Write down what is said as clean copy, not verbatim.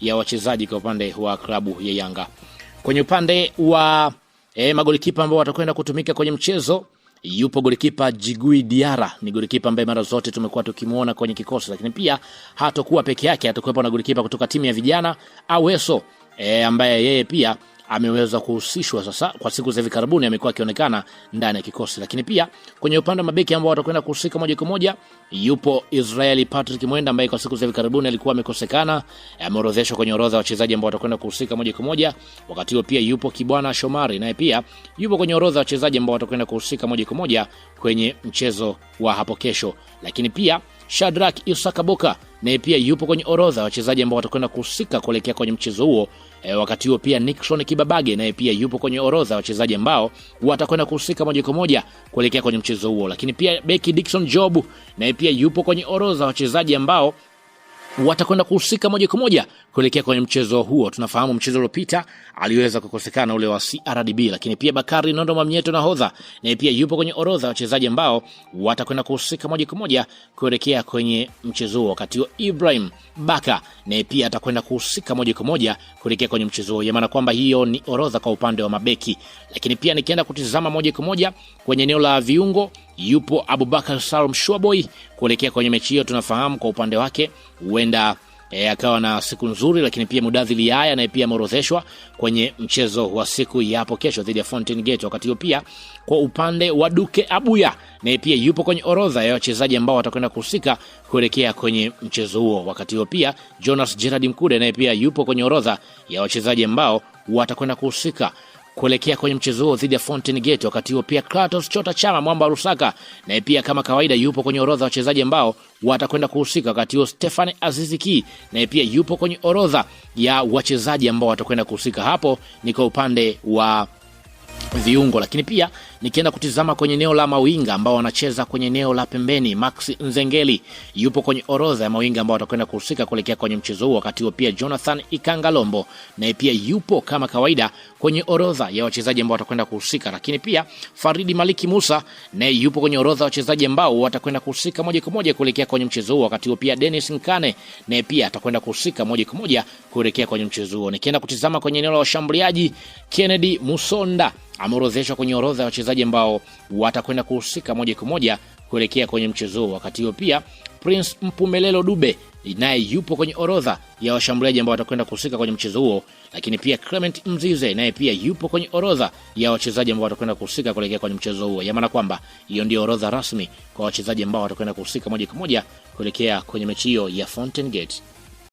ya wachezaji kwa upande wa klabu ya Yanga. Kwenye upande wa magolikipa ambao watakwenda kutumika kwenye mchezo, yupo golikipa Jigui Diara, ni golikipa ambaye mara zote tumekuwa tukimuona kwenye kikosi, lakini pia hatakuwa peke yake, atakuwepo na golikipa kutoka timu ya vijana Aweso ambaye yeye pia ameweza kuhusishwa sasa kwa siku za hivi karibuni, amekuwa akionekana ndani ya kikosi. Lakini pia kwenye upande wa mabeki ambao watakwenda kuhusika moja kwa moja, yupo Israeli Patrick Mwenda ambaye kwa siku za hivi karibuni alikuwa amekosekana, ameorodheshwa kwenye orodha ya wachezaji ambao watakwenda kuhusika moja kwa moja. Wakati huo pia yupo Kibwana Shomari, naye pia yupo kwenye orodha ya wachezaji ambao watakwenda kuhusika moja kwa moja kwenye mchezo wa hapo kesho. Lakini pia Shadrack Isakaboka naye pia yupo kwenye orodha ya wachezaji ambao watakwenda kuhusika kuelekea kwenye mchezo huo. Wakati huo pia Nixon Kibabage naye pia yupo kwenye orodha ya wachezaji ambao watakwenda kuhusika moja kwa moja kuelekea kwenye mchezo huo. Lakini pia beki Dickson Job naye pia yupo kwenye orodha ya wachezaji ambao watakwenda kuhusika moja kwa moja kuelekea kwenye mchezo huo. Tunafahamu mchezo uliopita aliweza kukosekana ule wa CRDB, lakini pia Bakari Nondo Mamnyeto nahodha naye pia yupo kwenye orodha ya wachezaji ambao watakwenda kuhusika moja kwa moja kuelekea kwenye mchezo huo. Wakati huo Ibrahim Baka naye pia atakwenda kuhusika moja kwa moja kuelekea kwenye mchezo huo, ya maana kwamba hiyo ni orodha kwa upande wa mabeki. Lakini pia nikienda kutizama moja kwa moja kwenye eneo la viungo, yupo Abubakar Salum Shuaboy kuelekea kwenye mechi hiyo. Tunafahamu kwa upande wake huenda akawa na siku nzuri, lakini pia Mudadhili Yaya naye pia ameorodheshwa kwenye mchezo wa siku ya hapo kesho dhidi ya Fountain Gate. Wakati huo pia kwa upande wa Duke Abuya naye pia yupo kwenye orodha ya wachezaji ambao watakwenda kuhusika kuelekea kwenye mchezo huo. Wakati huo pia Jonas Gerard Mkude naye pia yupo kwenye orodha ya wachezaji ambao watakwenda kuhusika kuelekea kwenye mchezo huo dhidi ya Fountain Gate. Wakati huo pia Kratos Chota Chama mwamba wa Lusaka naye pia kama kawaida yupo kwenye orodha ya wachezaji ambao watakwenda kuhusika. Wakati huo Stefan Aziziki naye pia yupo kwenye orodha ya wachezaji ambao watakwenda kuhusika. Hapo ni kwa upande wa viungo, lakini pia nikienda kutizama kwenye eneo la mawinga ambao wanacheza kwenye eneo la pembeni, Max Nzengeli yupo kwenye orodha ya mawinga ambao watakwenda kuhusika kuelekea kwenye mchezo huo. Wakati huo pia Jonathan Ikangalombo naye pia yupo kama kawaida kwenye orodha ya wachezaji ambao watakwenda kuhusika, lakini pia Faridi Maliki Musa naye yupo kwenye orodha ya wachezaji ambao watakwenda kuhusika moja kwa moja kuelekea kwenye mchezo huo. Wakati huo pia Dennis Nkane naye pia atakwenda kuhusika moja kwa moja kuelekea kwenye mchezo huo. Nikienda kutizama kwenye eneo la washambuliaji, Kennedy Musonda ameorodheshwa kwenye orodha ya wachezaji ambao watakwenda kuhusika moja kwa moja kuelekea kwenye mchezo huo. Wakati huo pia Prince Mpumelelo Dube naye yupo kwenye orodha ya washambuliaji ambao watakwenda kuhusika kwenye mchezo huo, lakini pia Clement Mzize naye pia yupo kwenye orodha ya wachezaji ambao watakwenda kuhusika kuelekea kwenye mchezo huo. Ya maana kwamba hiyo ndio orodha rasmi kwa wachezaji ambao watakwenda kuhusika moja kwa moja kuelekea kwenye mechi hiyo ya Fountain Gate.